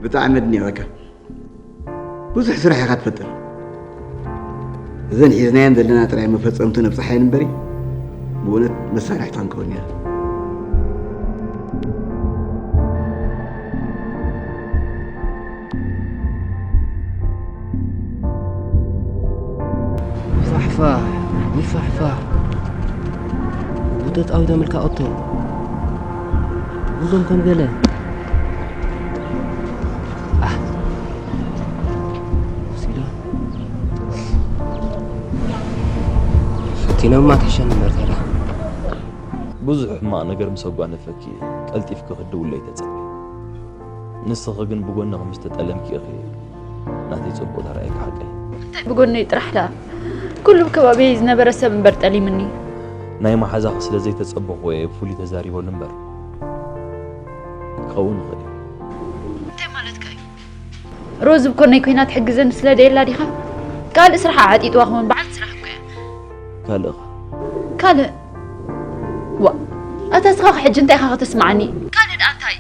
ብጣዕሚ ኣድኒቐካ። ብዙሕ ስራሕ ኢኻ ትፈጥር። እዘን ሒዝናየን ዘለና ጥራይ መፈጸምቲ ነብጽሓየን እምበሪ፣ ብእውነት መሳርሕቲ ክንከውን ኢና። ፋሕፋሕ፣ ይፋሕፋሕ። ጉተት ኣውደ ምልካ ኦቶ። ጉዞም ከም ገለ። ኣህ። ሲዶ። ፈቲኖማ ተሸን እምበር ታዲያ። ብዙሕ ሕማቕ ነገር ምስ ኣጓነፈኪ ቀልጢፍኪ ክትድውለይ ተጸበይ። ንስኺ ግን ብጎኒ ከም ዝተጠለምኪ ኢኺ ናተይ ጽቡቕ ተራእየኪ ሓቀይ። እንታይ ብጎነይ ጥራሕ ደኣ? ኩሉ ኣብ ከባቢየይ ዝነበረ ሰብ እምበር ጠሊምኒ። ናይ መሓዛኺ ስለ ዘይተጸበኹ እየ ብፍሉይ ተዛሪበሉ እምበር ክኸውን ይኽእል እዩ። እንታይ ማለትካ እዩ? ሮዝ ብኮነይ ኮይና ትሕግዘኒ ስለ ደየላ ዲኻ? ካልእ ስራሕ ዓጢጥዋ ክኸውን በዓልቲ ስራሕ እኮ እያ። ካልእ ኸ? ካልእ ዋ ኣታ እስኻ ሕጂ እንታይ ኢኻ ከተስምዓኒ? ካልእ ደኣ እንታይ?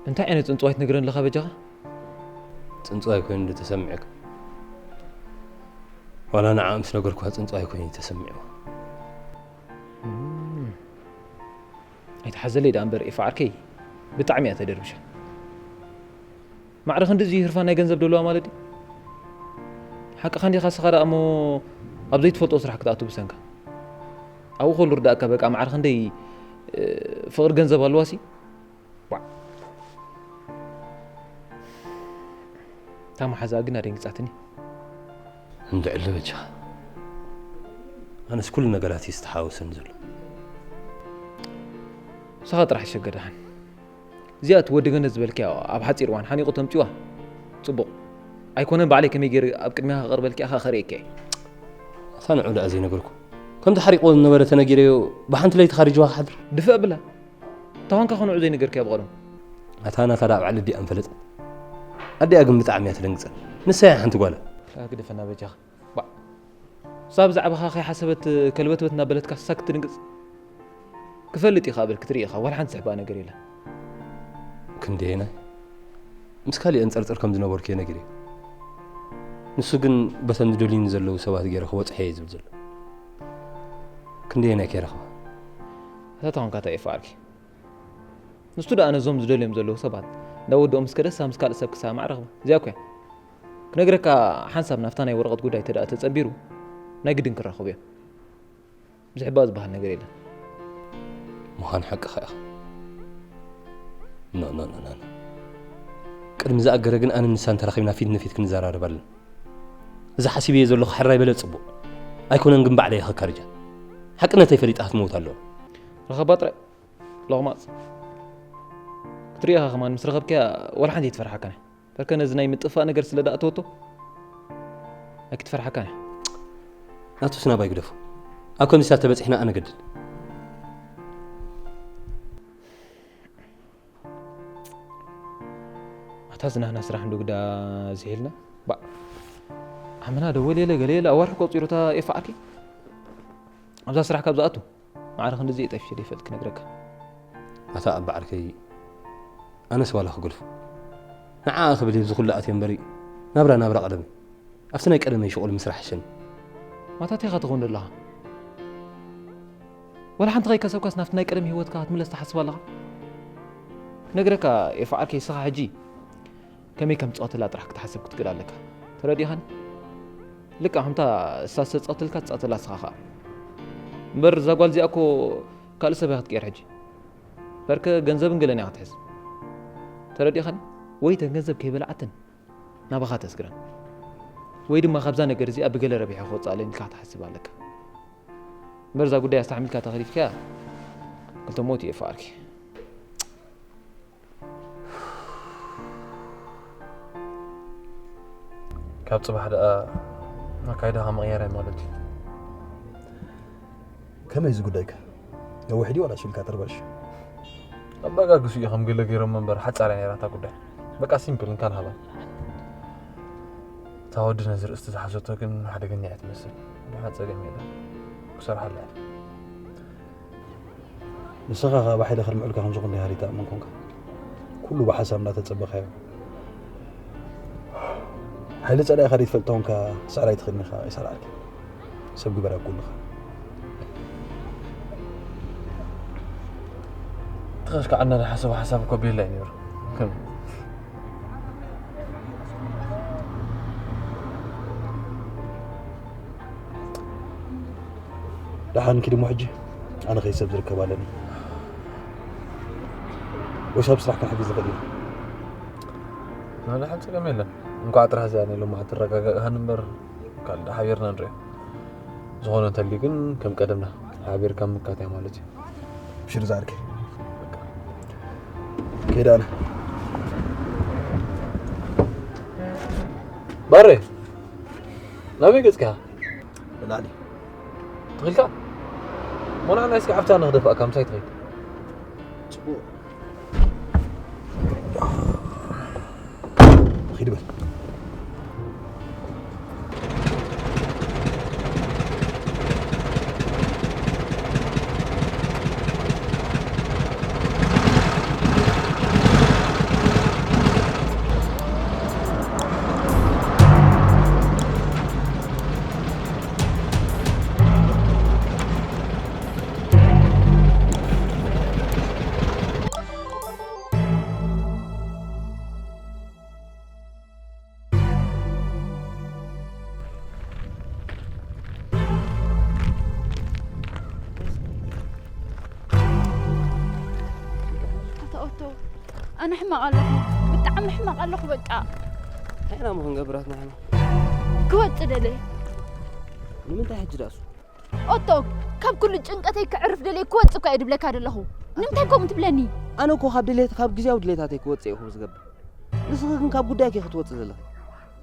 እንታይ ዓይነት ጽንጽዋይ ትነግረኒ ኣለኻ በጃኻ? ጽንጽዋይ ኮይኑ ዶ ተሰሚዑካ? ዋላ ንዓ ምስ ነገርኩዋ ጽንጽዋይ ኮይኑ እዩ ተሰሚዑ። ኣይትሓዘለይ ደኣ እምበር ኤፋ ዓርከይ ብጣዕሚ እያ ተደርብሻ። ማዕረ ክንድዚ ህርፋን ናይ ገንዘብ ደለዋ ማለት ድዩ? ሓቅኻ እንዲኻ እስኻ ደኣ እሞ ኣብ ዘይትፈልጦ ስራሕ ክትኣቱ ብሰንካ። ኣብኡ ከሉ ርዳእካ በቃ ማዕረ ክንደይ ፍቕሪ ገንዘብ ኣለዋሲ። እታ መሓዛኣ ግን ኣደንጊጻትኒ። እንድዕለ በጃኻ ኣነስ ኩሉ ነገራት እዩ ዝተሓወሰኒ ዘሎ። ንስኻ ጥራሕ ይሸገር ደሓን። እዚኣ እቲ ወዲ ገነት ዝበልክያ ኣብ ሓጺር እዋን ሓኒቑ ተምጽዋ ጽቡቕ ኣይኮነን። ባዕለይ ከመይ ገይረ ኣብ ቅድሚኻ ከቕርበልኪ ኢኻ ከርእየኪ እየ። ኣታ ንዑ ደኣ ዘይነገርኩ ከምቲ ሓሪቕዎ ዝነበረ ተነጊረዮ ብሓንቲ ለይቲ ካሪጅዋ ክሓድር። ድፍእ ኣብላ። ተኾንካ ከንዑ ዘይነገርክያ ብቐደሙ። ኣታ ናታ ደኣ ባዕሊ ኣዲኣ ምፈለጠት። ኣዲኣ ግን ብጣዕሚ እያ ትደንግጸን። ንሳ እያ ሓንቲ ጓላ። ግደፈና በጃኻ። ባ እሳ ብዛዕባኻ ከይሓሰበት ከልበትበት እናበለትካ ሳክ ትድንግጽ። ክፈልጥ ኢኻ ብል ክትርኢ ኢኻ ዋላ ሓንቲ ዝሕባእ ነገር የለን። ክንደየናይ ምስ ካሊእ ኣንጸርጽር ከም ዝነበርኩ እየ ነጊረዮ። ንሱ ግን በተን ዝደልዩኒ ዘለዉ ሰባት ገይረ ክበጽሖ እየ ዝብል ዘሎ። ክንደየናይ ከይረኽባ። እታ ተኾንካ እንታይ ኢፋ ዓርኪ? ንሱ ደኣ ነዞም ዝደልዮም ዘለዉ ሰባት ናብ ወድኦም ምስ ከደሳ ምስ ካልእ ሰብ ክሰማማዕ ረኽባ። እዚኣ እኮ እያ። ክነግረካ ሓንሳብ ናብታ ናይ ወረቐት ጉዳይ ተደኣ ተጸንቢሩ ናይ ግድን ክራኸቡ እዮም። ዝሕባእ ዝበሃል ነገር የለን። ምዃን ሓቅኻ ኢኻ። ኖ ኖ ኖ ኖ። ቅድሚ ዝኣገረ ግን ኣነ ንሳን ተራኺብና ፊት ንፊት ክንዘራረብ ኣለና። እዚ ሓሲበዮ ዘለኹ ሕራይ በለ ጽቡቕ። ኣይኮነን ግን ባዕለይ ከካርጃ። ሓቅነተይ ፈሊጣ ክትመውት ኣለዋ። ረኸባ ጥራይ ሎቕማጽ ክትርኢ ኢኻ ከማን ምስ ረኸብካያ ዋላ ሓንቲ ኣይትፈርሓካን እያ። በርከ ነዚ ናይ ምጥፋእ ነገር ስለ ደኣ ተወቶ ኣይክትፈርሓካን እያ። ናቱስ ናባይ ግደፎ። ኣብ ከምዚታት ተበጺሕና ኣነ ገድል። ኣታ ዝናህና ስራሕ እንዶ ግዳ ዝሒልና ባ ዓመና ደወል የለ ገለ የለ ኣዋርሕ ቆጺሩታ ኤፋ ዓርኪ ኣብዛ ስራሕ ካብ ዝኣቱ ማዕረ ክንድዚ እየ ጠፊሸ ዘይፈልጥ ክነግረካ። ኣታ ኣባ ዓርከይ ኣነስ ዋላ ክገድፎ ንዓ ክብል እዚ ኩሉ ኣትየ እምበሪ ናብራ ናብራ ቀደም ኣብቲ ናይ ቀደመይ ሽቑል ምስራሕ ይሸኒ። ማታቴኻ ትኸውን ዘለኻ ዋላ ሓንቲ ከይከሰብካስ ናብቲ ናይ ቀደም ህይወትካ ክትምለስ ትሓስብ ኣለኻ? ክነግረካ ኤፋ ዓርከይ እስኻ ሕጂ ከመይ ከም ትጻወተላ ጥራሕ ክትሓስብ ክትክእል ኣለካ። ተረዲኻኒ? ልክዕ ከምታ እሳ ዝተጻወተልካ ትጻወተላ እስኻ ኸኣ። እምበር እዛ ጓል እዚኣ እኮ ካልእ ሰብ እያ ክትቅየር ሕጂ። በርከ ገንዘብን ገለን እያ ክትሕዝ። ተረዲኻኒ? ወይ ተን ገንዘብ ከይበልዓተን ናባኻ ተስግረን። ወይ ድማ ካብዛ ነገር እዚኣ ብገለ ረቢሐ ክወጽኣለን ኢልካ ክትሓስብ ኣለካ። እምበር እዛ ጉዳይ ኣስተሓሚልካ ተኸሊፍካያ ክልተ ሞት እዩ ኤፋ ዓርኪ። ካብ ጽባሕ ደኣ ኣካይዳኻ ምቕያር እያ ማለት እዩ። ከመይ እዚ ጉዳይካ? ነዊሕ ድዩ ዋላ ሽልካ ተርባሽ? ኣባጋግሱ እዩ ከም ገለ ገይሮም እምበር ሓጻር እያ ነይራ እታ ጉዳይ። በቃ ሲምፕል እንካን ሃባ። እታ ወዲ ነዚ ርእስቲ ዝሓዘቶ ግን ሓደገኛ እያ ትመስል። ንሓ ጸገም የለን። ክሰርሓላ እያ። ንስኻ ኸኣ ብሓይሊ ከልምዑልካ ከም ዝኾነ ሃሪታ እመን ኮንካ። ኩሉ ብሓሳብ እንዳተጸበኻዮ። ሓይሊ ጸላኢኻ ደይትፈልጦ ኮንካ ትስዕር ኣይትኽእልን ኢኻ፣ ኣይሰራዕልካ። ሰብ ግበር ኣብ ጎንኻ። ትኸሽ ከዓና ዝሓሰቡ ሓሳብ እኮ ቤላ እዩ ነይሩ። ከም ደሓን ኪድ እሞ ሕጂ ኣነ ኸይድ ሰብ ዝርከብ ኣለኒ። ወይ ሰብ ስራሕ ክንሕግዝ ንኽእል ኢና። ናለ ሓንቲ ጸገም የለን። እንኳዕ ጥራሕ እዚኣ ናይ ሎማዓንቲ ኣረጋጋእኻን እምበር ካልእ ሓቢርና ንሪኦ። ዝኾነ እንተልዩ ግን ከም ቀደምና ሓቢርካ ምካት እያ ማለት እዩ። ብሽር ዝኣርኪ። ከይደ ኣነ። ባሬ፣ ናበይ ገጽካ? ንላዕሊ። ትኽልካ? ሞና ናይ እስኪ ዓፍታ ንኽደፍኣካ ምሳይ ትኸይድ። ጽቡቕ። ኺድ በል። ኣታ ኦቶ፣ ኣነ ሕማቕ ኣለኹ፣ ብጣዕሚ ሕማቕ ኣለኹ። በቃ እንታይ ኢና እሞ ክንገብር ኣትና ሕማቕ? ክወጽእ ደለየ። ንምንታይ ሕጂ ዳሱ? ኦቶ፣ ካብ ኩሉ ጭንቀተይ ክዕርፍ ደለየ ክወጽእ እኳ እየ ድብለካ ደለኹ። ንምንታይ ከምኡ ትብለኒ? ኣነ እኮ ካብ ድሌት ካብ ግዜያዊ ድሌታተይ ክወጽእ እየ ዝገብር። ንስኺ ግን ካብ ጉዳይኪ ክትወጽእ ዘለኺ።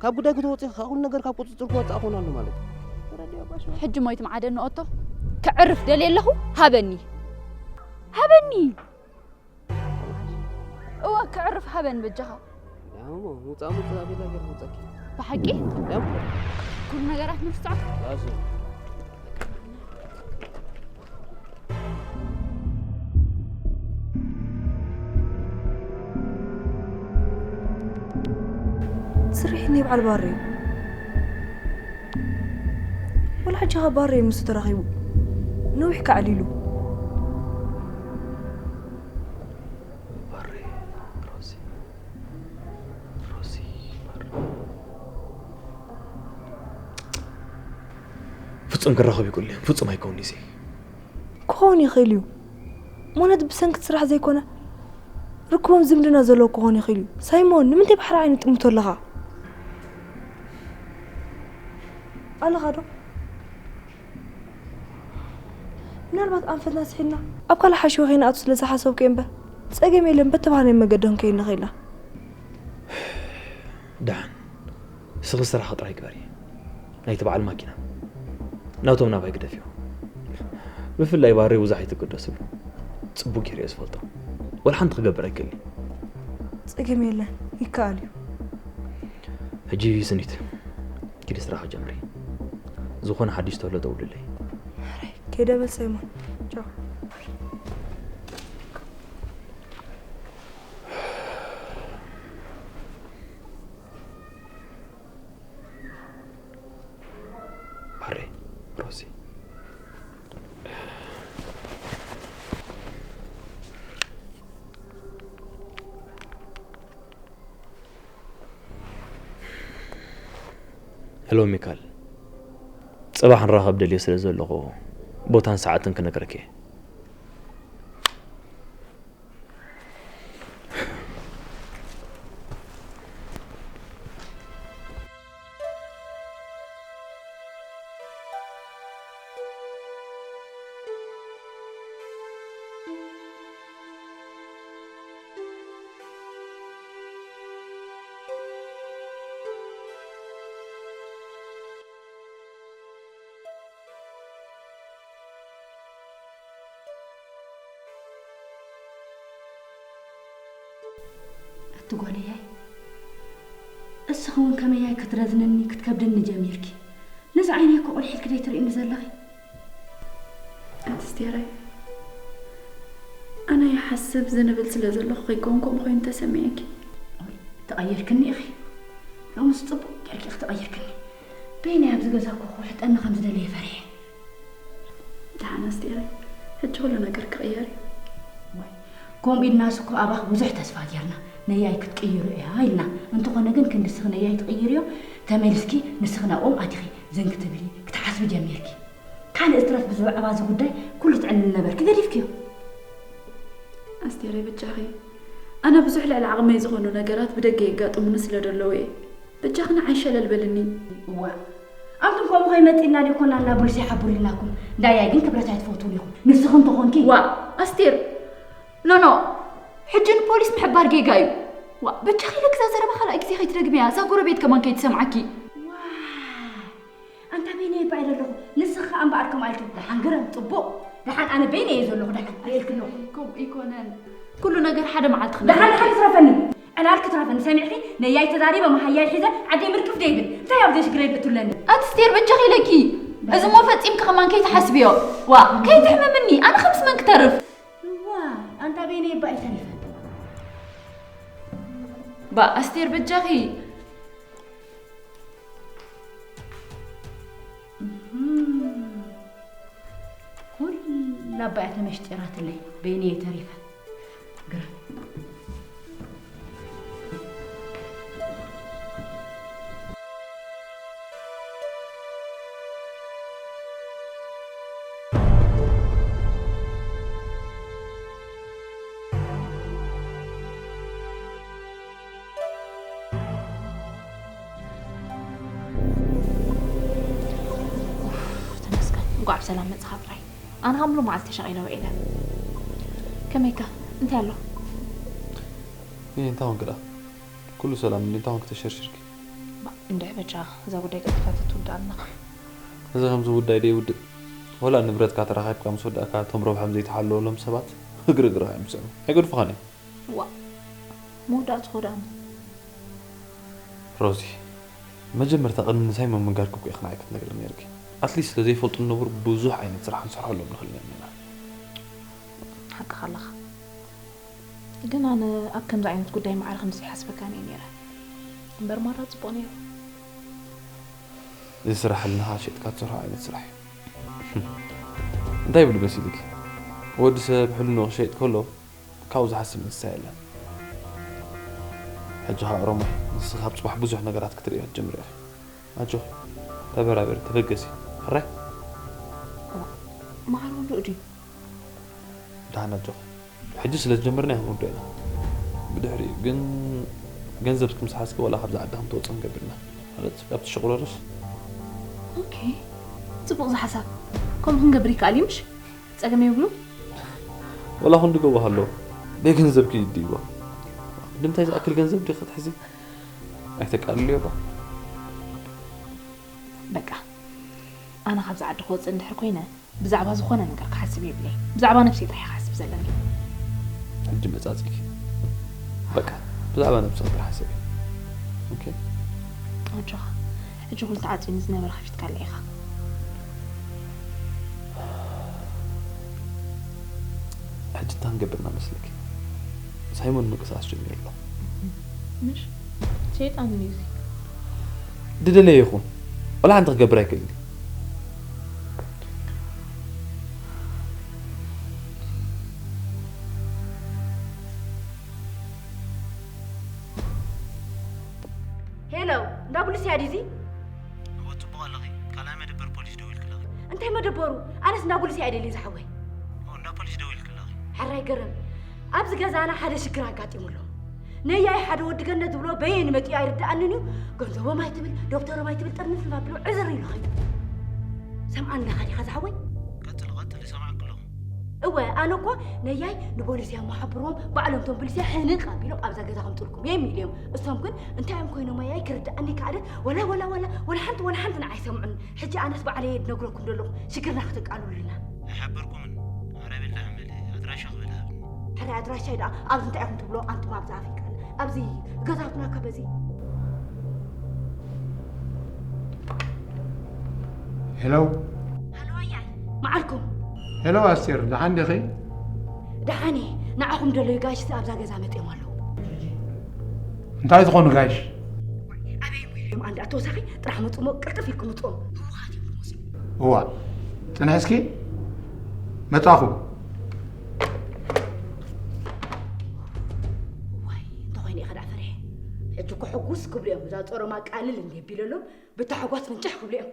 ካብ ጉዳይ ክትወጽእ ካብ ኩሉ ነገር ካብ ቁጽጽር ክወጽእ ክኾን ኣሎ ማለት እዩ። ተረዲኦ ባሽ ማለት። ሕጂ ሞይት መዓደኒ ኦቶ፣ ክዕርፍ ደልየ ኣለኹ። ሃበኒ፣ ሃበኒ። እዋ ክዕርፍ ሃበን በጃኻ። ያሞ ሙጻ ሙጻ ቤላ ገር ሙጻኪ። ብሓቂ? ያሞ ኩሉ ነገራት ንርስዖ። ላዙ። ስርሒት ናይ በዓል ባሬ እዩ። ወላ ሕጂ ኸ ባሬ እዩ ምስ ተራኺቡ ነዊሕ ከዕሊሉ። ባሬ፣ ሮዚ፣ ሮዚ፣ ባሬ። ፍጹም ክራኸብ ይክእሉ እዮም። ፍጹም ኣይከውን እዚ። ክኸውን ይኽእል እዩ። ማለት ብሰንኪ ስራሕ ዘይኮነ ርክቦም ዝምድና ዘለዎ ክኾን ይኽእል እዩ። ሳይሞን፣ ንምንታይ ብሓደ ዓይኒ ጥምቶ ኣለኻ? ኣለኻ ዶ? ምናልባት ኣንፈትና ስሒልና ኣብ ካልእ ሓሸወ ከይንኣቱ ስለ ዝሓሰብኩ እየ እምበር፣ ጸገም የለን፣ በተባህናዮ መገዲ ክንከይድ ንኽእል ኢና። ደሓን፣ ንስኺ ስራሕኺ ጥራይ ግበሪ። ናይቲ በዓል ማኪና ናቶም ናባይ ግደፍዮ። ብፍላይ ባሬ ብዙሕ ኣይትገደስሉ። ጽቡቕ ገይረ እየ ዝፈልጦ። ወላ ሓንቲ ክገብር ኣይክእልን። ጸገም የለን፣ ይከኣል እዩ። ሕጂ ስኒት፣ ኪዲ ስራኺ ጀምሪ። ዝኾነ ሓድሽ ተሎ ደውልለይ። ከይደ በል ሳይሞን። ቻው። ባሬ፣ ሮዚ። ሄሎ ሚካል፣ ጽባሕ ንራኸብ ደልየ ስለ ዘለኹ ቦታን ሰዓትን ክነግረኪ እየ። ኣቲ ጓለያይ፣ እስኺ እውን ከመያይ ክትረዝንኒ ክትከብድኒ ጀሚርኪ። ነዚ ዓይነይ እኮ ቆልሒልኪ ደይትርእይኒ ዘለኺ። ኣቲ ስቴራይ፣ ኣነ ይሓስብ ዝንብል ስለ ዘለኹ ከይከውን ከምኡ ኮይኑ ተሰሚዕኪ። ተቐይርክኒ ኢኺ። ሎምስ ጽቡቕ ጌርኪ ኢኺ ተቐይርክኒ። በይነይ ኣብዚ ገዛ እኮ ክውሕጠኒ ከም ዝደለየ ፈሪሐ። ደሓን ኣስቴረይ፣ ሕጂ ኩሉ ነገር ክቕየር እዩ። ዋይ፣ ከምኡ ኢልናስ እኮ ኣባኺ ብዙሕ ተስፋ ጌርና፣ ነያይ ክትቅይሮ እያ ኢልና። እንተኾነ ግን ክንዲ ንስኺ ነያይ ትቕይርዮ፣ ተመሊስኪ ንስኺ ናብኦም ኣቲኺ ዘንኪ ትብሊ፣ ክትሓስቢ ጀሚርኪ። ካልእ እስትረስ ብዛዕባ እዚ ጉዳይ ኩሉ ትዕልል ነበርኪ፣ ገዲፍክዮ። ኣስቴረይ በጃኺ፣ ኣነ ብዙሕ ልዕሊ ዓቕመይ ዝኾኑ ነገራት ብደገ የጋጥሙኒ ስለ ደለዉ እየ። በጃኺ ንዓይ ሸለል በልኒ። እዋ፣ ኣንቱም ከምኡ ከይመጽእና ደይኮና እና ቡሊስ ይሓብሩ ኢልናኩም። እንዳያይ ግን ክብረት ኣይትፈትዉን ኢኹም። ንስኺ እንተኾንኪ ዋእ ኣስቴር፣ ኖ ኖ፣ ሕጂ ንፖሊስ ምሕባር ጌጋ እዩ። ዋእ በጃኺ ኢለኪ እዛ ዘረባ ካልኣይ ግዜ ከይትደግምያ፣ እዛ ጎረቤት ከማን ከይትሰምዓኪ። ዋይ፣ ኣንታ በይነይ እባ ኢለ ኣለኹ። ንስኺ ከኣ እምበኣር ከምኣ ኢልኪ። ደሓን ግረም፣ ጽቡቕ። ደሓን ኣነ በይነይ እየ ዘለኹ። ደሓን ርእየልኪ ኣለኹ። ከምኡ ኣይኮነን። ኩሉ ነገር ሓደ መዓልቲ ደሓን ክንደርፍ። ደሓን ትረፈኒ። ዕላል ክትረፈኒ ሰሚዕኪ? ነያይ ተዛሪበ መሃያይ ሒዘ ዓደይ ምርክፍ ደይብል። እንታይ ኣብ ዘሽግረይ ብእትብለኒ? ኣቲ ስቴር በጃኺ ኢለኪ። እዚ እሞ ፈጺምኪ ከማን ከይትሓስብዮ። ዋ፣ ከይትሕምምኒ። ኣነ ከምስ መን ክተርፍ? ዋ፣ ኣንታ በይነይ እባ እየ ተሪፈ። ባ ኣስቴር በጃኺ። እህም። ኩላ ኣባያ ተመሽጢራትለይ፣ በይነይ ተሪፈ። ግራ። ተመስገን፣ እንኳዕ ብሰላም መጻኻ ጥራይ። ኣነ ካብ ሙሉእ መዓልቲ ተሸቒለ ውዒለ። ከመይካ? እንታይ ኣሎ? እየ፣ እንታይ ኾንክ ደኣ? ኩሉ ሰላም እንዲ እንታይ ኾንክ ተሸርሽርኪ? ባ፣ እንድዒ በጃ፣ እዛ ጉዳይ ቀልጢፋ ተትውዳእ ኣለኻ። እዚ ከምዚ ጉዳይ ደይውድእ። ወላ ንብረትካ ተረኻኺብካ ምስ ወዳእካ፣ እቶም ረብሖም ዘይተሓለወሎም ሰባት እግሪ እግርኻ እዮም ዝስዕቡ። ኣይገድፉኻን እዮም። ዋ፣ መወዳእትኡ ደኣ እሞ። ሮዚ፣ መጀመርታ ቅድሚ ንሳይሞን ምንጋርኪ እኮ ኢኺ ንዓይ ክትነግርኒ ነይርኪ። ኣትሊስት ስለ ዘይፈልጡ ዝነበሩ ብዙሕ ዓይነት ስራሕ ንሰርሐሎም ንኽእል ነርና ኢና። ሓቅኻ ኣለኻ። ግን ኣነ ኣብ ከምዚ ዓይነት ጉዳይ ማዕረ ከምዚ ይሓስበካን እየ ነይረ። እምበር ማራ ጽቡቕ ነይሩ። እዚ ስራሕ ህልናኻ ሸይጥካ ትሰርሖ ዓይነት ስራሕ እዩ። እንታይ ይብሉ መሲልኪ? ወዲ ሰብ ህልንኡ ክሸይጥ ከሎ ካብኡ ዝሓስብ እንስሳ የለን። ሕጂ ኸኣ ኦሮማይ፣ ንስኺ ካብ ጽባሕ ብዙሕ ነገራት ክትርእዮ ክትጅምሪ ኢኺ። ኣጆኺ፣ ተበራበሪ፣ ተበገሲ። ሕራይ? እዋ፣ መዓር ውዱእ ድዩ? ደሓን ኣጆኺ። ሕጂ ስለ ዝጀመርና ክንርድኦ ኢና። ብድሕሪኡ ግን ገንዘብ ምስ ሓዝኪ ዋላ ካብዛ ዓዲ ከም ትወጽኢ ክንገብር ኢና። ማለት ካብቲ ሽቑረርስ። ኦኬ፣ ጽቡቕ እዚ ሓሳብ። ከምኡ ክንገብር ይከኣል እዩ ምሽ? ጸገም የብሉን። ወላ ክንዲ ጎቦ ሃሎ፣ ብገንዘብኪ ይድይቦ። ንምንታይ ዝኣክል ገንዘብ ዲኺ ክትሕዚ? ኣይተቃልልዮ እባ። በቃ፣ ኣነ ካብዚ ዓዲ ክወጽእ እንድሕር ኮይነ፣ ብዛዕባ ዝኾነ ነገር ክሓስብ የብለይ። ብዛዕባ ነብሰይ ጥራሕ እየ ክሓስብ ዘለኒ። ሕጂ መጻጽኪ። በቃ፣ ብዛዕባ ነብስኺ ጥራሕ ሓስቢ። ኦኬ? ኣጆኻ። ሕጂ ኩሉ ተዓጽዩኒ ዝነበረ ከፊትካለይ ኢኻ። ሕጂ እንታይ ክንገብር ኢና መስለኪ? ሳይሞን ምንቅስቓስ ጀሚሩ ኣሎ። ምሽ? ሰይጣን እዩ እዚ። ድደለየ ይኹን፣ ወላ ሓንቲ ክገብር ኣይክእልን። ሄሎ፣ እንዳ ቡሊስ እያ ድዩ እዚ? እወ፣ ጽቡቕ ኣለኺ። ካልኣይ መደበር ፖሊስ ደዊልኪ ኣለኺ። እንታይ መደበሩ? ኣነስ እንዳ ቡሊስ እያ ኣይደልይን ዝሓወይ። ኦ፣ እንዳ ፖሊስ ደዊልኪ ኣለኺ። ሕራይ ገረም፣ ኣብዚ ገዛና ሓደ ሽግር ኣጋጢሙ ኣሎ። ነያይ ሓደ ወዲ ገነት ዝብሎ በየን መጺኡ ኣይርድኣንን እዩ። ገንዘቦም ኣይትብል፣ ደብተሮም ኣይትብል፣ ጥርንፍንፍ ኣቢሉ ዕዝር ኢሉ ኸይዱ። ሰምዓኒ ኣለኻ ዲኻ ዝሓወይ? ቀጽሊ፣ ቀጽሊ፣ ይሰምዓኪ ኣለኹ። እወ፣ ኣነ እኮ ነያይ ንቦሊስ እያ መሓብርዎም፣ ባዕሎም እቶም ቡሊስ እያ ሕንቕ ኣቢሎም ኣብዛ ገዛ ከምጽኡልኩም እዮም ኢሉ እዮም። እሶም ግን እንታይ እዮም ኮይኖም ኣያይ ክርድኣኒ ከኣለ፣ ወላ፣ ወላ፣ ወላ፣ ወላ ሓንቲ፣ ወላ ሓንቲ ንዓይ ኣይሰምዑን። ሕጂ ኣነስ ባዕለይ እየ ዝነግረኩም ዘለኹ፣ ሽግርና ከተቃልሉልና። ኣይሓበርኩምን። ኣረ ቤላ ሓመል፣ ኣድራሻ ክብል ሃብኒ። ኣድራሻይ ደኣ ኣብዚ እንታይ ኢኹም ትብሎ? ኣንቱም ኣብዚ ኣፍሪቃ፣ ኣብዚ ገዛትና ከበዚ። ሄሎ ሃሎ ኣያይ፣ መዓልኩም? ሄሎ ኣስቴር፣ ደሓን ዲኺ? ደሓን እየ። ንዓኹም ደለዩ ጋሽ ኣብዛ ገዛ መጥዮም ኣለዉ። እንታይ ዝኾኑ ጋሽ? ኣበይ እዮም ኢሎም ኣንዳ ተወሳኺ ጥራሕ መፁሞ ቅልጥፍ ኢልኩም ምፅኦም ህወሓት እዮም ዝመስሉ። እዋ፣ ፅንሕ እስኪ መፃኹ። ዋይ እንተኾይነ ኢኸ ደኣ ፈሪሐ። ሕጂ እኮ ሕጉስ ክብሉ እዮም። እዛ ፀሮማ ቃልል እንደ ቢለሎም ብታሕጓስ ፍንጭሕ ክብሉ እዮም።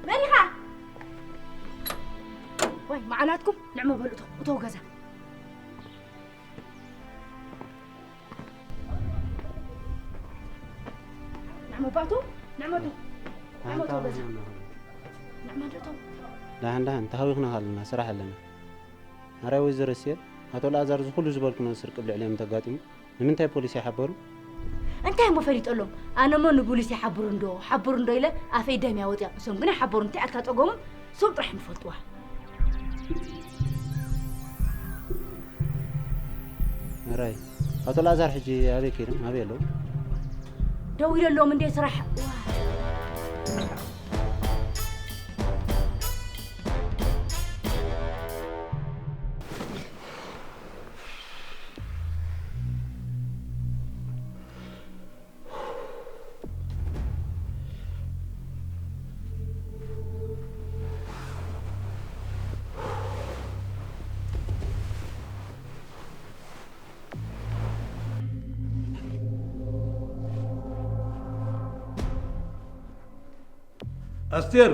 መን ኢኻ? ወይ መዓላትኩም ንዕሞ በሉ እተው፣ እተው ገዛ። ንዕሞ ባእተው፣ ንዕሞ እተው። ንዕሞ እተው ገዛ። ንዕሞ እተው። ደሓን ደሓን ተሃዊኽና ኣለና፣ ስራሕ ኣለና። ኣረ ወይዘሮ ኣስቴር፣ ኣቶ ኣልኣዛር እዚ ኩሉ ዝበልክኖ ስርቂ ኣብ ልዕሊኦም እንተጋጢሙ ንምንታይ ፖሊስ ኣይሓበሩ? እንታይ እሞ ፈሊጠሎም? ኣነ እሞ ንቡሊስ ይሓብሩ እንዶ ሓብሩ እንዶ ኢለ ኣፈይ ደም ያወጥያ። እሶም ግን ኣይሓበሩ። እንታይ ኣትካ ጸገሞም? እሶም ጥራሕ እዮም ዝፈልጥዋ። ኣራይ ኣቶ ኣልኣዛር ሕጂ ኣበይ ከይዶም? ኣበይ ኣለዉ? ደው ኢለሎም እንዴ ስራሕ። ኣስቴር!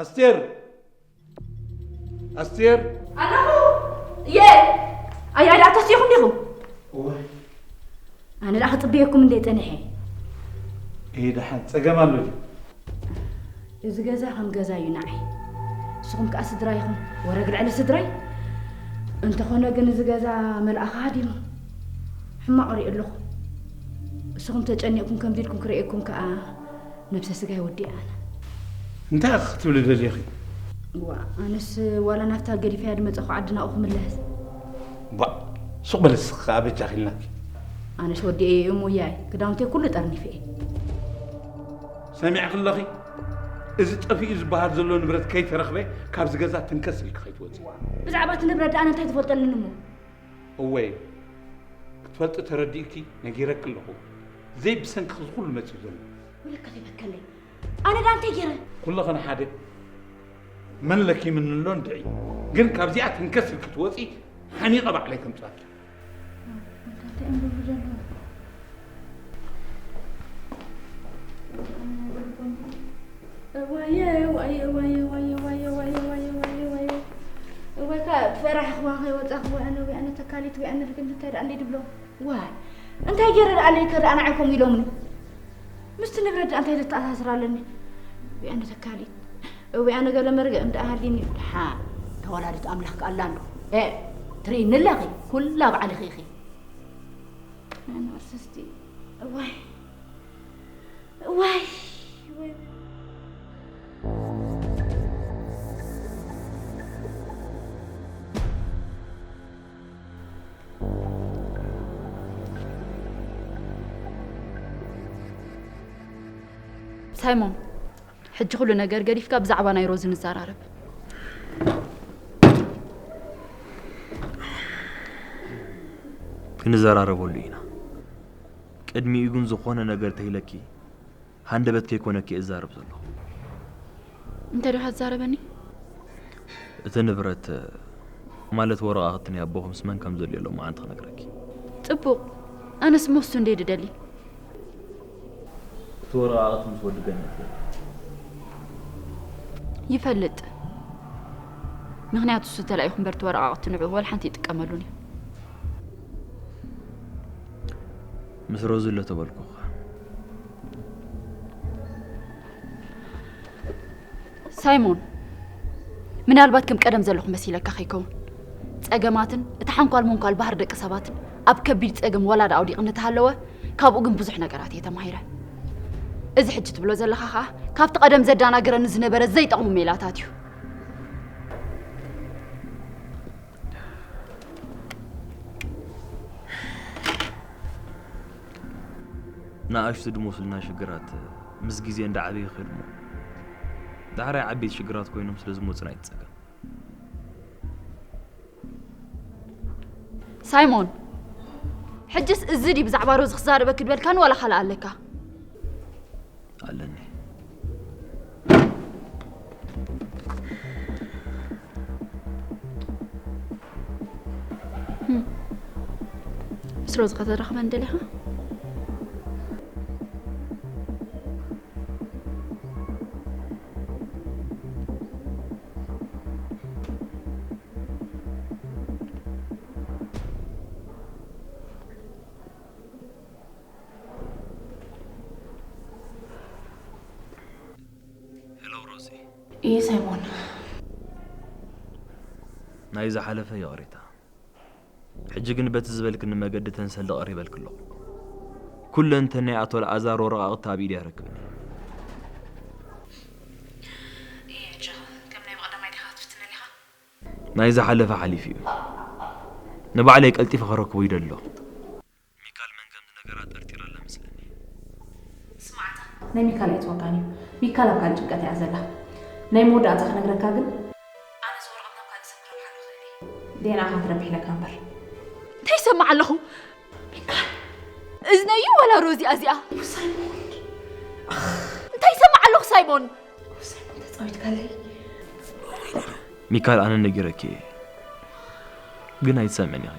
ኣስቴር! ኣስቴር! ኣለኹ! እየ! ኣይ፣ ኣይ፣ ደኣ ተሲእኹም ዲኹም? እዋይ። ኣነ ደኣ ክጽበየኩም እንደ ጸኒሐ። እይ፣ ደሓን ጸገም ኣሎ ድዩ? እዚ ገዛ ከም ገዛ እዩ ንዓይ። ንስኹም ከኣ ስድራ ኢኹም። ወረግ ልዕሊ ስድራይ። እንተኾነ ግን እዚ ገዛ መልኣኸ ሃዲሙ። ሕማቕ ሪኦ ኣለኹ። ንስኹም ተጨኒቕኩም ከምዚ ኢልኩም ክርእየኩም ከኣ ነብሰ ስጋይ ወዲኣ ኣነ። እንታይ ኢኺ ክትብሊ ደሊኺ? እዋ፣ ኣነስ ዋላ ናብታ ገዲፈያ ዝመጸኹ ዓዲ ናብኡ ክምለስ። ባእ፣ ሱቕ በሊ ንስኺ ከኣ በጃኺ ኢልናኪ። ኣነስ ወዲኤ እየ እሞ ያይ፣ ክዳውንተይ ኩሉ ጠርኒፈ እየ። ሰሚዕኺ ኣለኺ? እዚ ጠፊኡ ዝበሃል ዘሎ ንብረት ከይተረኽበ ካብዚ ገዛ ትንከስ ኢልኪ ከይትወጺ። ብዛዕባ እቲ ንብረት ደኣ ኣነ እንታይ ትፈልጠልኒ እሞ? እወ፣ ክትፈልጢ ተረዲእኪ ነጊረኪ ኣለኹ። ዘይብሰንኪ እዚ ኩሉ መጺኡ ዘሎ። ወለካ ዘይበከለይ። ኣነ ደኣ እንታይ ገይረ? ኩሉ ኸነ ሓደ። መን ለኪምኒ ኣሎ እንድዒ። ግን ካብዚኣ ተንከስ ኢልኪ ትወጺ፣ ሓኒቐ ባዕለይ ከምጽኣኪ። እንታይ እዮም ዝብሉ ዘለዉ? እዋየ፣ እዋየ፣ እዋየ። እዋይ፣ ከኣ ፈራሕኽዋ፣ ከይወጻኽዋ፣ ኣነ ወይ ኣነ ተካሊት ወይ ኣነ ርግምቲ እንታይ ደኣ ኣለይ ድብሎ? ዋይ፣ እንታይ ገይረ ደኣ ኣለይ ከ ደኣ ንዓይ ከምኡ ኢሎምኒ? ምስቲ ንብረት ደኣ እንታይ ዘተኣሳስር ኣለኒ? እውይ ኣነ ተካሊት፣ እውይ ኣነ ገለ መርገእ እንዳ ሃሊኒ። ደሓ ተወላዲት ኣምላኽ ከኣላ እንዶ። እ፣ ትርእይኒ ኣለኺ፣ ኩላ ባዕልኺ ኢኺ። ኣነ ኣርስስቲ፣ እዋይ፣ እዋይ፣ እዋይ። ሳይሞን፣ ሕጂ ኩሉ ነገር ገዲፍካ ብዛዕባ ናይ ሮዚ ንዘራረብ። ክንዘራረበሉ ኢና። ቅድሚኡ ግን ዝኾነ ነገር ተይለኪ፣ ሃንደበት ከይኮነኪ እዛረብ ዘለኹ። እንታይ ዲኻ ትዛረበኒ? እቲ ንብረት፣ ማለት ወረቓቕቲ ናይ ኣቦኹም ምስ መን ከም ዘድልዮ ሎማዓንቲ ክነግረኪ። ጽቡቕ። ኣነስ ሞሱ እንዴ ድደሊ? እቲ ወረቓቕቲ ምስ ወዲ ገነት እዩ። ይፈልጥ። ምኽንያቱ እሱ ተላኢኹ እምበር እቲ ወረቓቕቲ ንዕኡ ወላ ሓንቲ ይጥቀመሉን እዩ። ምስ ሮዚ ኣሎ ተበልኩኻ። ሳይሞን፣ ምናልባት ከም ቀደም ዘለኹ መሲለካ ከይከውን። ጸገማትን እቲ ሓንኳል መንኳል ባህሪ ደቂ ሰባትን ኣብ ከቢድ ጸገም ወላዲ ኣውዲቕኒ እንተሃለወ፣ ካብኡ ግን ብዙሕ ነገራት እየ ተማሂረ። እዚ ሕጂ ትብሎ ዘለኻ ኸኣ ካብቲ ቀደም ዘደናግረኒ ዝነበረ ዘይጠቕሙ ሜላታት እዩ። ንኣሽቱ ድመስሉና ሽግራት ምስ ግዜ እንዳዓበዩ ይኸዱ እሞ፣ ዳሕራይ ዓበይቲ ሽግራት ኮይኖም ስለ ዝመጹና ኣይትጸገም። ሳይሞን፣ ሕጅስ እዚ ድዩ ብዛዕባ ሮዚ ክዛረበኪ ድበልካኒ ዋላ ካልእ ኣለካ? ኣለኒ። ምስ ሮዚ ከተራኽበኒ ደሊኻ? ሄሎ ሮዚ። እየ ሳይሞን። ናይ ዝሓለፈ ይቕሬታ። ሕጂ ግን በቲ ዝበልክኒ መገዲ ተንሰሊ ቀሪበልኪ ኣለኹ። ኩለንተናይ ኣቶ ኣልኣዛር ወረቓቕቲ ኣብ ኢደይ ኣረክብኒ። እየ ኣጆኻ፣ ከም ናይ ብቐዳማይ ዲኻ ክትፍትነኒ ኢኻ? ናይ ዝሓለፈ ሓሊፉ እዩ። ንባዕለይ ቀልጢፈ ከረክቦ ይደሊ ኣለኹ። ሚካል መን ከም ዝነገራ ጠርጢራ ኣላ መስለኒ። ስማዕታ፣ ናይ ሚካል ኣይትወጋን እዩ። ሚካል ኣብ ካልእ ጭንቀት እያ ዘላ። ናይ መወዳእታ ክነግረካ ግን፣ ኣነ እዚ ወረቐት ናብ ካልእ ሰብ ክረብሓሉ ይኽእል እየ። ዴና ኢኻ ትረብሕ ኢለካ እምበር። እንታይ ይሰማዕ ኣለኹ? ሚካል። እዝነዩ ወላ ሮዚ እዚኣ? ሳይሞን። እንታይ ይሰማዕ ኣለኹ ሳይሞን? ሳይሞን ተጻዊትካለይ። ሚካል ኣነ ነጊረኪ እየ። ግን ኣይትሰምዕን ኢኺ።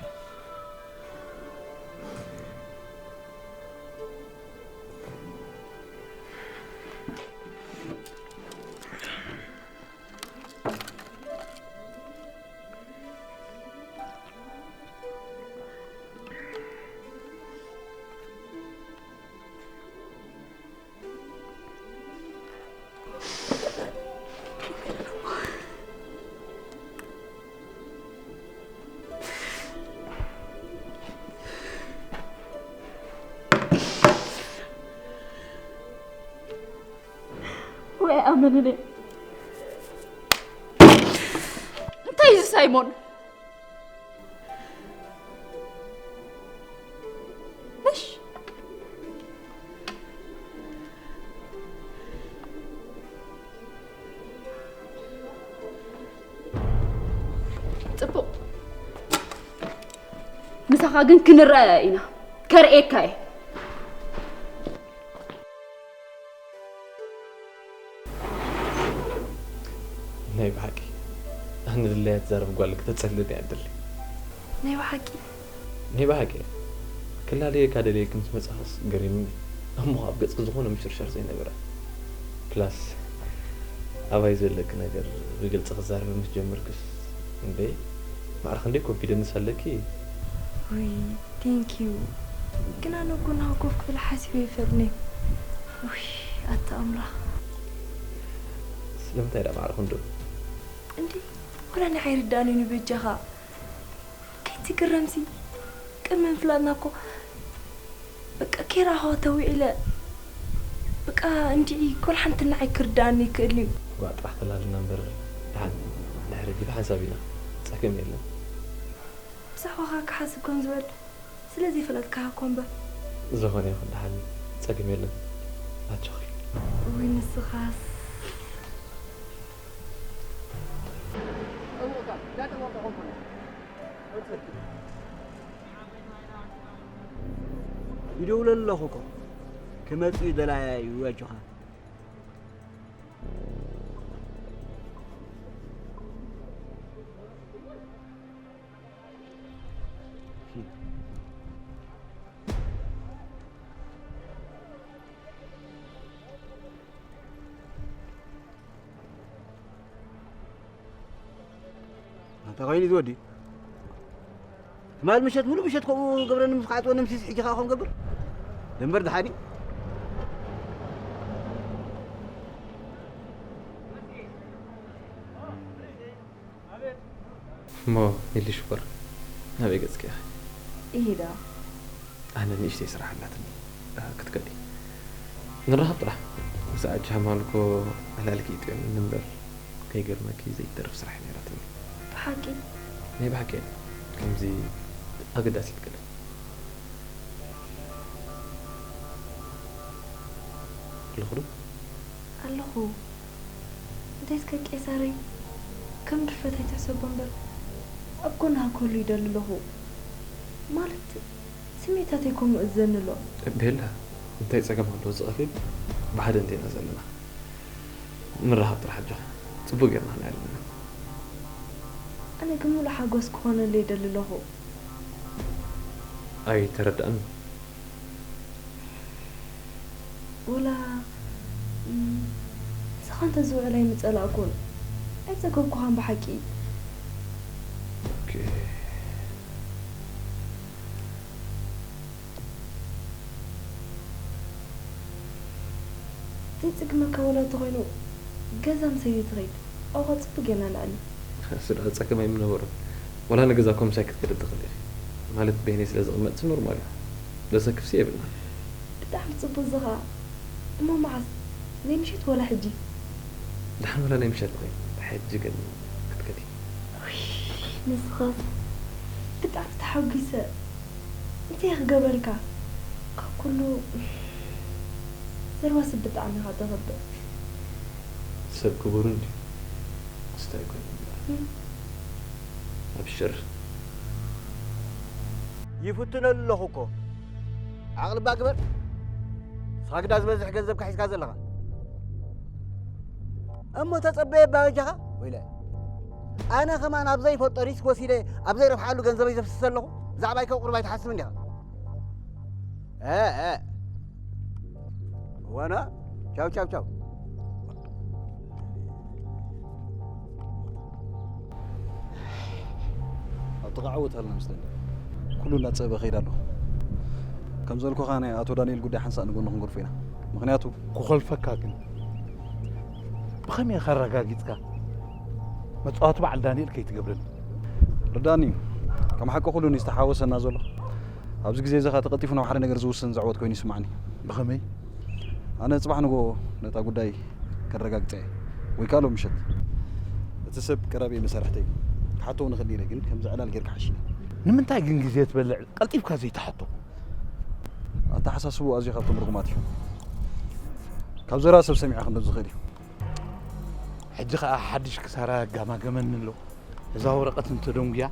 ወይ ኣመንነ። እንታይ እዩ ሳይሞን? እሽ። ጽቡቕ። ምሳኻ ግን ክንረኣያ ኢና። ከርእየካ እየ። ናይ ብሓቂ ኣነ ድለያ ትዛረብ ጓል ክተጸልል እያ ድለይ። ናይ ብሓቂ? ናይ ብሓቂ እያ። ክላለየካ ደልየኪ ምስ መጻኽስ ገሪምኒ። እሞ ኣብ ገጽኪ ዝኾነ ምሽርሻር ዘይነበረ። ፕላስ ኣባይ ዘለኪ ነገር ብግልጺ ክዛረብ ምስ ጀመርክስ እንዴ ማዕረ ክንደይ ኮንፊደንስ ኣለኪ። ውይ፣ ቴንክ ዩ። ግን ኣነ እኮ ናብኡ ኮፍ ክብል ሓሲበ ኣይፈልጥን እየ። ውይ፣ ኣታ ኣምላኽ። ንምንታይ ደኣ ማዕረ ክንዱ? እንዲ፣ ወላ ንዓይ ርዳእኒ ንበጃኻ። ከይትግረምሲ፣ ቅድሚ ምፍላጥና እኮ በቃ ከይረኣኹዋ ተዊዒለ። በቃ እንድዒ ኮል ሓንቲ ንዓይ ክርዳእኒ ይክእል እዩ። ጓዕ ጥራሕ ተላልና እምበር፣ ደሓን ድሕሪ ሕጂ ብሓንሳብ ኢና። ጸገም የለን። ብዛዕባኻ ክሓስብ ከም ዝበል ስለ ዘይፈለጥካኻ እኮ እምበር። ዝኾነ ይኹን ደሓን ጸገም የለን። ኣጆኺ። ውይ ንስኻስ። ይደውል ኣለኹ እኮ። ክመጽእ ይደላያ እዩ፣ ኣጆኻ። እንታይ ኮይኑ እዚ ወዲ? ትማል ምሸት፣ ሙሉእ ምሸት ከምኡ ገብረኒ ምስ ከዓጽወኒ፣ ምሲስ ሕጂ ከኣ ከምኡ ገብር? ደንበር ደሓን እዩ። እሞ ሊሊ ሽኮር፣ ናበይ ገጽኪ ኢኺ? እሂዳ። ኣነ ንእሽተይ ስራሕ ኣላትኒ፣ እ፣ ክትከዲ። ንራኸብ ጥራሕ። ምስ ኣጅሃ ማልኮ ዕላልኪ ይጥዕምኒ እምበር፣ ከይገርመኪ ዘይተርፍ ስራሕ ነይራትኒ። ብሓቂ? ናይ ብሓቂ እየ። ከምዚ ኣገዳሲ ትክእል። ኣለኹ ዶ? ኣለኹ። እንታይ እስከ ቄሳረይ፣ ከም ድፍረት ኣይትሕሰቦ እምበር፣ ኣብ ጎንኻ ክህሉ ይደሊ ኣለኹ። ማለት፣ ስሜታተይ ከምኡ እዘኒ ኣሎ። ቤላ፣ እንታይ ጸገም ኣለዎ? እዚ ቀሊል ብሓደ እንዲና ዘለና። ንራኸብ ጥራሕ ኣጆኺ። ጽቡቅ ጌርና ክንዕልልና። ኣነ ግን ሙሉእ ሓጎስ ክኾነለይ ይደሊ ኣለኹ። ኣይተረድኣን። ወላ፣ እም፣ ንስኻ እንተዝውዕል ኣይምጸላእኩን። ኣይጸገብኩኻን ብሓቂ። ኦኬ። ዘይጽግመካ ወላ እንተኾይኑ፣ ገዛ ምሰይ ዘይትኸይድ። ኣብኡ ጽቡቅ ጌርና ንዕልል። እሱ ደኣ ጸገም ኣይምነበሮን። ወላ ንገዛኩም ምሳይ ክትከዲ ትኽእሊ ኢኺ። ማለት በይነይ ስለ ዝቕመጥሲ ኖርማል እዩ። ዘሰክፍሲ የብልናን። ብጣዕሚ ጽቡቅ እዚ ኸኣ። እሞ መዓስ? ናይ ምሸት ወላ ሕጂ? ደሓን ወላ ናይ ምሸት ንኸይድ። ሕጂ ግን ክትከዲ። ውይ፣ ንስኻስ ብጣዕሚ ተሓጒሰ። እንታይ ክገብረልካ? ካብ ኩሉ ዘረባ ሰብ ብጣዕሚ ኢኻ ተኽብር። ሰብ ክቡር እንድዩ። ክስታይ ኮይኑ እምበር። እም። ኣብሽር። ይፍትነሉ ኣለኹ እኮ። ዓቕሊ እባ ግበር። ንስኻ ግዳ ዝበዝሕ ገንዘብካ ሒዝካ ዘለኻ። እሞ ተጸበየ እባ በጃኻ። ወይለ። ኣነ ከማን ኣብ ዘይፈልጦ ሪስክ ወሲደ ኣብ ዘይረብሓሉ ገንዘበይ ዘፍስስ ኣለኹ። ብዛዕባይ ከ ቁሩብ ኣይትሓስብን ዲኻ? እ፣ እ። እዋና፣ ቻው፣ ቻው፣ ቻው። ኣብ ጥቓ ዓወት ኣለና መስለኒ። ኩሉ እናጸበ ከይድ ኣሎ። ከም ዘልኩኻ ናይ ኣቶ ዳንኤል ጉዳይ ሓንሳእ ንጎኒ ክንገድፎ ኢና። ምኽንያቱ ክኾልፈካ ግን ብኸመይ ኢኻ ኣረጋጊጽካ? መጻወቲ በዓል ዳንኤል ከይትገብረኒ። ርዳኒ፣ ከም ሓቂ ኩሉ ንዝተሓወሰና ዘሎ። ኣብዚ ግዜ እዚ ኸኣ ተቐልጢፉ ናብ ሓደ ነገር ዝውስን ዘዕወት ኮይኑ ይስማዕኒ። ብኸመይ? ኣነ ጽባሕ ንግሆ ነታ ጉዳይ ከረጋግጸ እየ። ወይ ከኣ ሎም ምሸት። እቲ ሰብ ቀረበይ መሳርሕተይ እዩ። ክሓቶ እውን እኽእል ነይረ፣ ግን ከምዚ ዕላል ጌርካ ሓሺኒ። ንምንታይ ግን ግዜ ትበልዕ? ቀልጢፍካ ዘይትሓቶ? ኣተሓሳስብኡ ኣዝዩ ካብቶም ርጉማት እዩ። ካብ ዘረባ ሰብ ሰሚዐ ክንደብ ዝኽእል እዩ። ሕጂ ኸኣ ሓድሽ ክሳራ ጋማገመኒ ኣሎ። እዛ ወረቐት እንተደንጉያ፣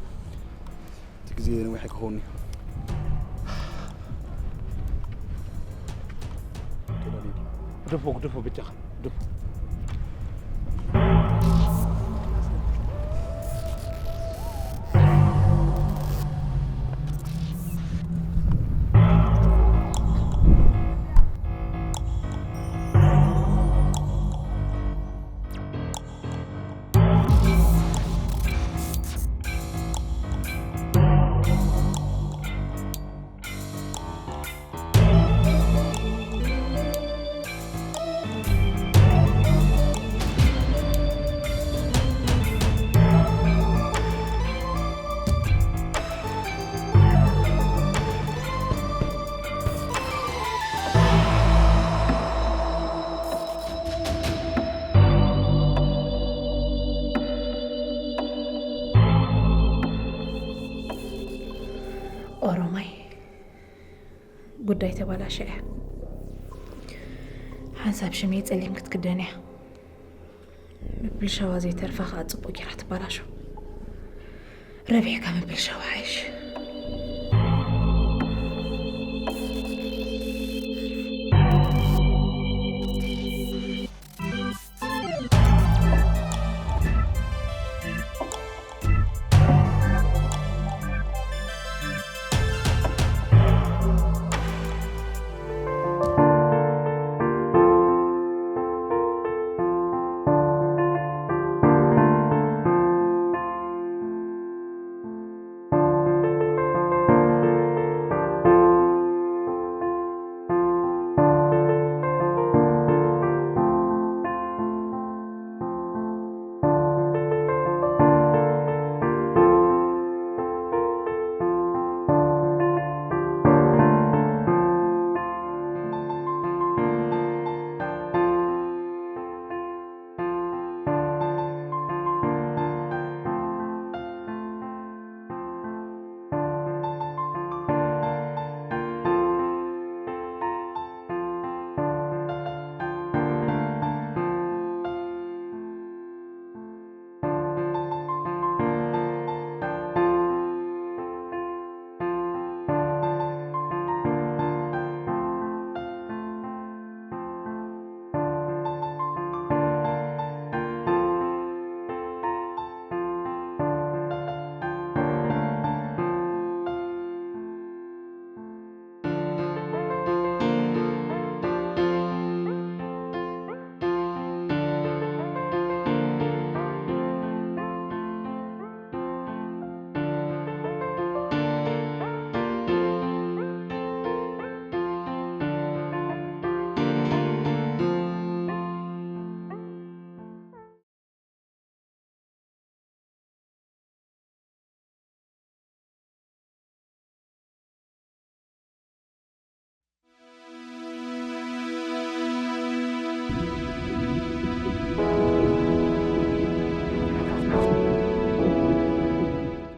እቲ ግዜ ነዊሕ ኣይክኸውን እዩ። ግደፎ፣ ግደፎ፣ በጃኻ፣ ግደፎ። ጉዳይ ተባላሸ እያ። ሓንሳብ ሽመይ ጸሊም ክትክደን እያ። ምብልሻዋ ዘይተርፋ ከዓ ጽቡቅ ጌራ ትባላሾ። ረቢሕካ ምብልሻዋ ሓይሽ።